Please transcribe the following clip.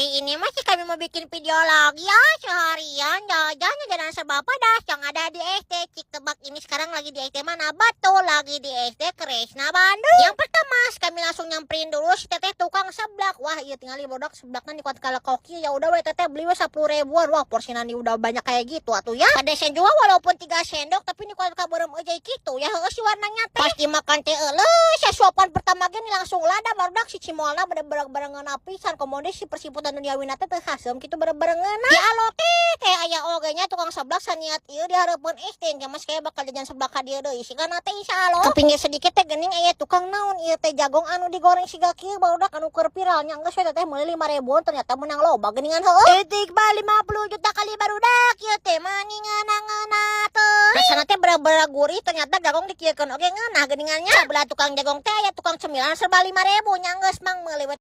Hari ini masih kami mau bikin video lagi ya. Seharian jajan jajanan serba pedas yang ada di SD. Cik, tebak ini sekarang lagi di SD mana? Betul, lagi di SD Kresna Bandung. Yang pertama, kami langsung nyamperin dulu si teteh tukang seblak. Wah, iya, tinggal barudak seblaknya nih kuat kalau koki. Ya udah we, teteh, beli we 10 ribuan. Wah, porsinya nih udah banyak kayak gitu atuh ya. Pedesnya juga walaupun 3 sendok, tapi ini kuat kabarem aja gitu ya. Heueuh si warnanya teh. Pasti makan teh eueuh, suapan pertama gini langsung lada barudak. Si cimolna bener-bener ngeunah pisan. Komo deui si persiputan duniawi teh teu hasem kitu, bener-bener ngeunah. Ya alo teh kayak aya oge nya tukang seblak saniat ieu di hareupeun SD engke mas kayak bakal jajan seblak ka dieu deui sigana teh, insyaallah. Ke pinggir sedikit teh geuning aya tukang naon ieu teh, jagong anu digoreng siga kieu barudak, anu keur viral nya. Geus we teh meuli 5 ribuan, ternyata menang loba geuningan. Heueuh, etik ba 50 juta kali barudak. Ieu teh mani ngeunah-ngeunah teh, rasana teh bener-bener gurih. Ternyata jagong dikieukeun oge ngeunah geuningannya. Sebelah tukang jagong teh aya tukang cemilan serba 5 ribu nya. Geus mang meuli we.